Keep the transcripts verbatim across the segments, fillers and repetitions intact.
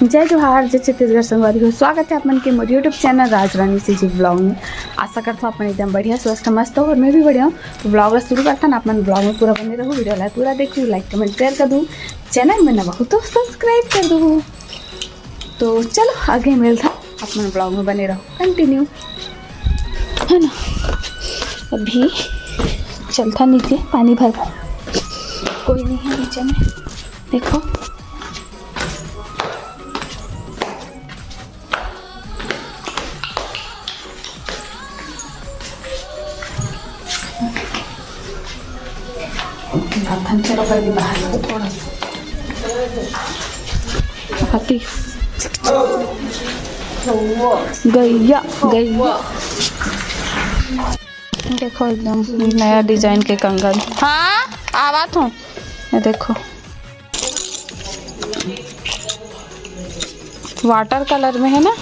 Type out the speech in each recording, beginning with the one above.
जय जोहार, जय छत्तीसगढ़ संगवारी हो। स्वागत है आप मन के मोर YouTube चैनल राजरानी सीजी ब्लॉग में। आशा करता हूँ आप मन एकदम बढ़िया, स्वस्थ, मस्त हो और मैं भी बढ़िया हूँ। तो ब्लॉग ला शुरू करता ना, आप मन ब्लॉग में पूरा बने रहो, वीडियो ला पूरा देखो, लाइक कमेंट शेयर कर दो, चैनल में नवा हो तो सब्सक्राइब कर दो। तो चलो आगे मिलता, आप मन ब्लॉग में बने रहो, कंटिन्यू है ना। अभी चलता नीचे पानी भर, कोई नहीं है नीचे में। देखो अपन चलो पहले बाहर को थोड़ा सा। हाथी। गैया, गैया। देखो एकदम नया डिजाइन के कंगन। हाँ, आवा तू। ये देखो। वाटर कलर में है ना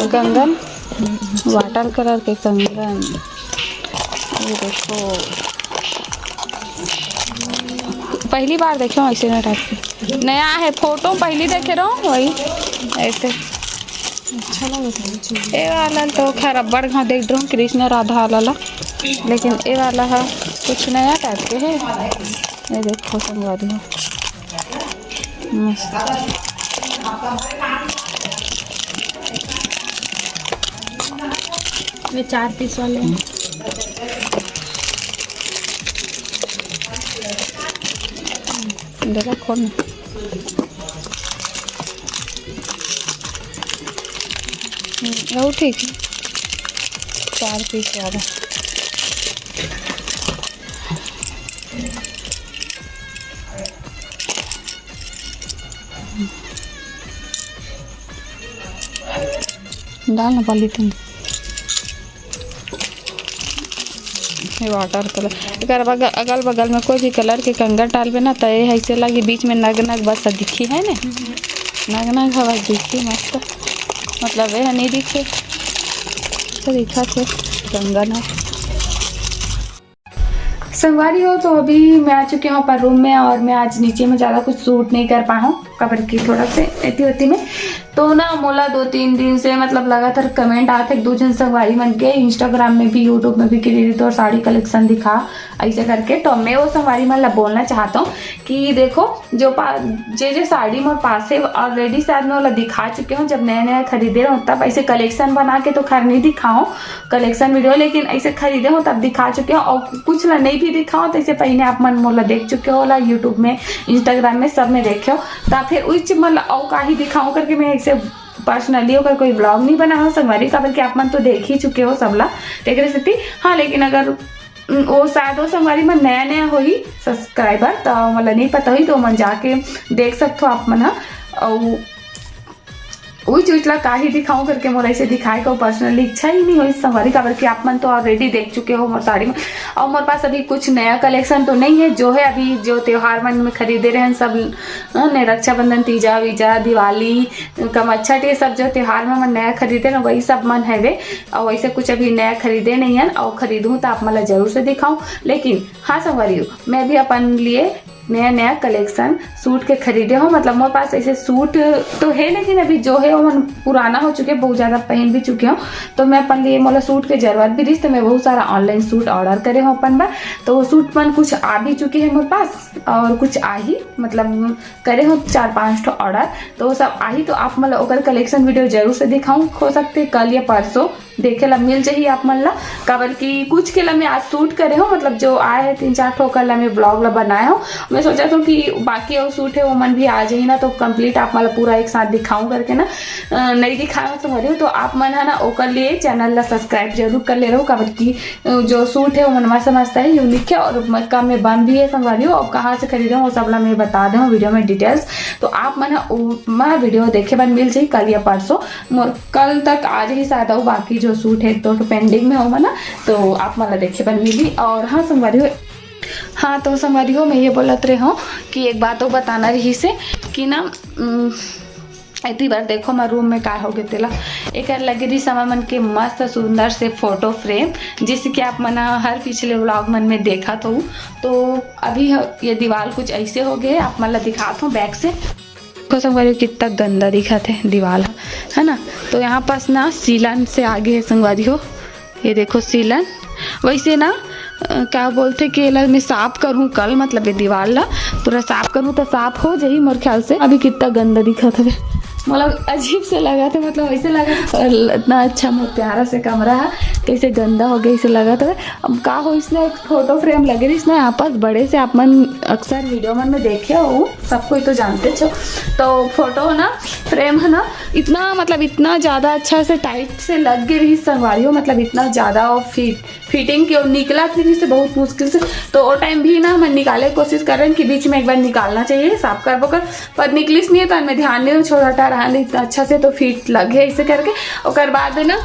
कंगन, वाटर कलर के कंगन। ये देखो, पहली बार देखे हूँ ऐसे ना टाइप के। नया है, फोटो पहली देखे रहो वही ऐसे। अच्छा लगा था ये चूड़ी। ए वाला तो खैर अब्बड़ घा देख रहा हूँ, कृष्ण राधा वाला ला, लेकिन ए वाला है कुछ नया टाइप के है। ये देखो संगवारी हो, मस्त। ये चार पीस वाले हैं। देखा खोल ना। हम्म, वो ठीक है, चार पीस ज़्यादा। डाल ना पॉलीथीन। ये वाटर कलर, एकर बगल, अगल बगल में कोई भी कलर के कंगन डालबे ना, त ये ऐसे लगी बीच में नग नग बस दिखी है ने, नग नग हवा दिखी मस्त, मतलब ये नहीं दिखे तो दिखा थे कंगन है। संगवारी हो, तो अभी मैं आ चुकी हूँ अपन रूम में और मैं आज नीचे में ज़्यादा कुछ शूट नहीं कर पाया हूँ, काबर कि थोड़ा से एती ओती में। तो ना मोला दो तीन दिन से मतलब लगातार कमेंट आत हे एक दो झन संगवारी मन के, इंस्टाग्राम में भी, यूट्यूब में भी कि दीदी तोर साड़ी कलेक्शन दिखा, ऐसे करके। तो मैं वो संगवारी मन ला बोलना चाहता हूँ कि देखो जो पा-, जे जे साड़ी मोर पास है ऑलरेडी शायद मैं ओला दिखा चुके हूँ, जब नया नया खरीदे रहूँ तब। ऐसे कलेक्शन बना के तो खैर नहीं दिखाऊँ, कलेक्शन वीडियो, लेकिन ऐसे खरीदे हो तब दिखा चुके हो, और कुछ ला नहीं भी दिखाओ तो ऐसे पहले आप मन मोला देख चुके हो ला, यूट्यूब में, इंस्टाग्राम में, सब में देखे हो। तब फिर उस मन ला और काही दिखाऊं करके मैं ऐसे पर्सनली ओकर कोई ब्लॉग नहीं बना हो संगवारी, काबर कि आप मन तो देख ही चुके हो सब ला, तेकरे सेती। हाँ, लेकिन अगर, उम, वो शायद वो संगवारी मन नया नया होही सब्सक्राइबर, तो मतलब नहीं पता होही, तो मन जाके देख सकते हो आप मन ह। और उही चीज ला काही दिखाऊं करके मोला ऐसे दिखाए का पर्सनली इच्छा ही नहीं होइस संगवारी, काबर कि आप मन तो ऑलरेडी देख चुके हो मोर साड़ी में। और मोर पास अभी कुछ नया कलेक्शन तो नहीं है, जो है अभी जो त्योहार मन में खरीदे रहन सब, अ, ने रक्षाबंधन, तीजा वीजा, दिवाली, कमच्छट, ये सब जो त्योहार में मन नया खरीदे ना वही सब मन हवे। और वैसे कुछ अभी नया खरीदे नहीं है, और खरीदूं तो आप मन ला जरूर से दिखाऊं। लेकिन हाँ संगवारी हो, मैं भी अपन लिए नया नया कलेक्शन सूट के खरीदे हो। मतलब मोर पास ऐसे सूट तो है, लेकिन अभी जो है वो मन पुराना हो चुके, बहुत ज़्यादा पहन भी चुके हो। तो मैं अपन लिए, मोला सूट के जरूरत भी रही, तो मैं बहुत सारा ऑनलाइन सूट ऑर्डर करे हो अपन बर। तो वो सूट मन कुछ आ भी चुके हैं मोर पास और कुछ आ ही, मतलब करे हो चार पांच ठो ऑर्डर, तो वो सब आही तो आप मन ला ओकर कलेक्शन वीडियो जरूर से दिखाऊं। हो सकते कल या परसों देखे ला मिल जाही आप मन ला, काबर कि कुछ के ला मैं आज शूट करे हो, मतलब जो आए हैं तीन चार ठो ओकर ला मैं ब्लॉग ला बनाए हो। मैं सोचा था कि बाकी और शूट है वो मन भी आ जाही ना, तो कंप्लीट आप मन ला पूरा एक साथ दिखाऊं करके ना, अ, नहीं दिखाए हो तो भरी हो, तो आप मन है ना ओकर लिए चैनल ला सब्सक्राइब जरूर कर ले रहो, काबर कि, अ, जो शूट है वो मन मस्त मस्त है, यूनिक है और म-, कम में बन भी है संगवारी हो। और कहाँ से खरीदे हो वो सब ला मैं बता दे हूँ वीडियो में डिटेल्स, तो आप मन ह उ-, मैं वीडियो देखे बर मिल जाही कल या परसों। मोर कल तक आ जाही शायद, अउ बाकी जो सूट है एक दो ठो पेंडिंग में होगा ना, तो आप मन ला देखे बर मिली। और हाँ संगवारी हो, हाँ तो संगवारी हो, मैं ये बोलत रहे हूँ कि एक बात और बताना रही से कि ना, उम, एती बार देखो मैं रूम में का हो गए तेला, एकर लगे रही समय मन के मस्त सुंदर से फोटो फ्रेम, जिससे कि आप मन हर पिछले व्लॉग मन में देखा तो। तो अभी ह-, ये दीवार कुछ ऐसे हो गए, आप मन ला दिखात हूँ बैक से। देखो संगवारी हो, कितना गंदा दिखत हे दीवाल ह, है ना। तो यहाँ पास ना सीलन से आगे है संगवारी हो, ये देखो सीलन। वैसे ना अ, का बोलथे कि एला मैं साफ करहूँ कल, मतलब ये दीवाल ला पूरा साफ करहूँ तो साफ हो जाही मोर ख्याल से। अभी कितना गंदा दिखत हवे, मतलब अजीब से लगत हे, मतलब ऐसे लगत हे, इतना अच्छा मोर प्यारा से कमरा है, कैसे गंदा हो गया, ऐसे लगत हवे। अब का होइस ना, एक फोटो फ्रेम लगे रहिस ना यहाँ पास बड़े से, आप मन अक्सर वीडियो मन में देखे हो, सब कोई तो जानते हो। तो फोटो ना फ्रेम है ना, इतना मतलब इतना ज़्यादा अच्छा से टाइट से लग गए रहिस संगवारी हो, मतलब इतना ज़्यादा और फिट फिटिंग के निकलत रहिस बहुत मुश्किल से। तो वो टाइम भी ना हम निकाले के कोशिश कर रहे हैं कि बीच में एक बार निकालना चाहिए, साफ करबो कर, पर निकलिस नहीं है, तो मैं ध्यान नहीं छोड़ा हटा रहा नहीं इतना अच्छा से, तो फिट लगे ऐसे करके। ओकर बाद ना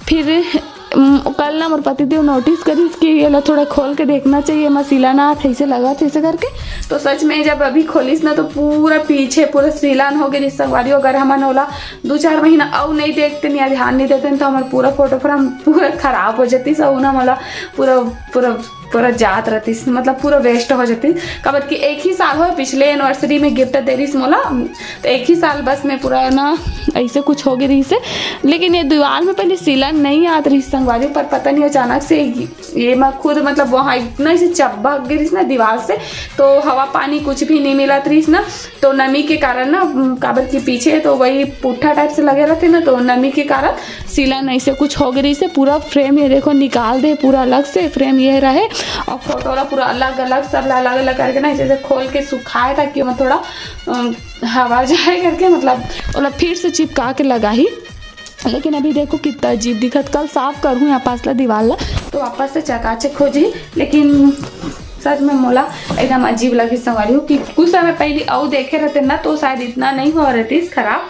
फिर उम, कल ना मोर पति देव नोटिस करिस कि एला थोड़ा खोल के देखना चाहिए, एमा सीलन आत हे, ऐसे लगत हे, ऐसे करके। तो सच में जब अभी खोलिस ना, तो पूरा पीछे पूरा सीलन हो गए रहिस संगवारी हो। अगर हमन ओला दो चार महीना अउ नहीं देखते, नहीं ध्यान नहीं देते, तो हमारा पूरा फोटो फ्रेम पूरा खराब हो जाती, सब ना, मतलब पूरा पूरा पूरा जात रहती, मतलब पूरा वेस्ट हो जाती। काबर कि एक ही साल हो, पिछले एनिवर्सरी में गिफ्ट दे रहिस मोला, तो एक ही साल बस में पूरा ना ऐसे कुछ हो गए रहिस। लेकिन ये दीवार में पहले सीलन नहीं आत रहिस संगवारी, पर पता नहीं अचानक से ये मैं खुद, मतलब वहाँ इतना ऐसे चपक गई रहिस ना दीवार से, तो हवा पानी कुछ भी नहीं मिलत रहिस ना, तो नमी के कारण ना, उम, काबर के पीछे तो वही पुट्ठा टाइप से लगे रहते ना, तो नमी के कारण सीलन ऐसे कुछ हो गई रहिस। पूरा फ्रेम ये देखो निकाल दे, पूरा अलग से फ्रेम ये रहे, और फोटो ला पूरा अलग अलग, सब ला अलग अलग करके ना ऐसे ऐसे खोल के सुखाए, ताकि ओमा थोड़ा अम, हवा जाए करके, मतलब ओला फिर से चिपका के लगाही। लेकिन अभी देखो कितना अजीब दिखत। कल साफ करहूँ यहाँ पास ला दीवार ला, तो वापस से चकाचक हो जाही। लेकिन सच में मोला एकदम अजीब लगिस संगवारी हो कि कुछ समय पहले अउ देखे रहते ना, तो शायद इतना नहीं हो रहती खराब।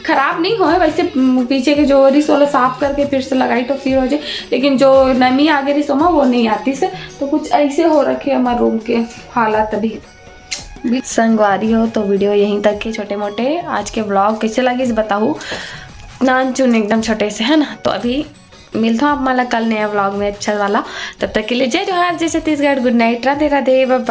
खराब नहीं होए वैसे, उम, पीछे के जो रिस वाला साफ करके फिर से लगाई तो फिर हो जाए, लेकिन जो नमी आगे रिस ओमा वो नहीं आती से। तो कुछ ऐसे हो रखे हमारे रूम के हालत अभी। संगवारी हो, तो वीडियो यहीं तक के छोटे मोटे। आज के ब्लॉग कैसे लगिस बताहू, नान चुन एकदम छोटे से, है ना। तो अभी मिलता हूँ आप मन ला कल नया ब्लॉग में अच्छा वाला। तब तक के लिए जय जोहार, जय छत्तीसगढ़, गुड नाइट, राधे राधे, बाय बाय।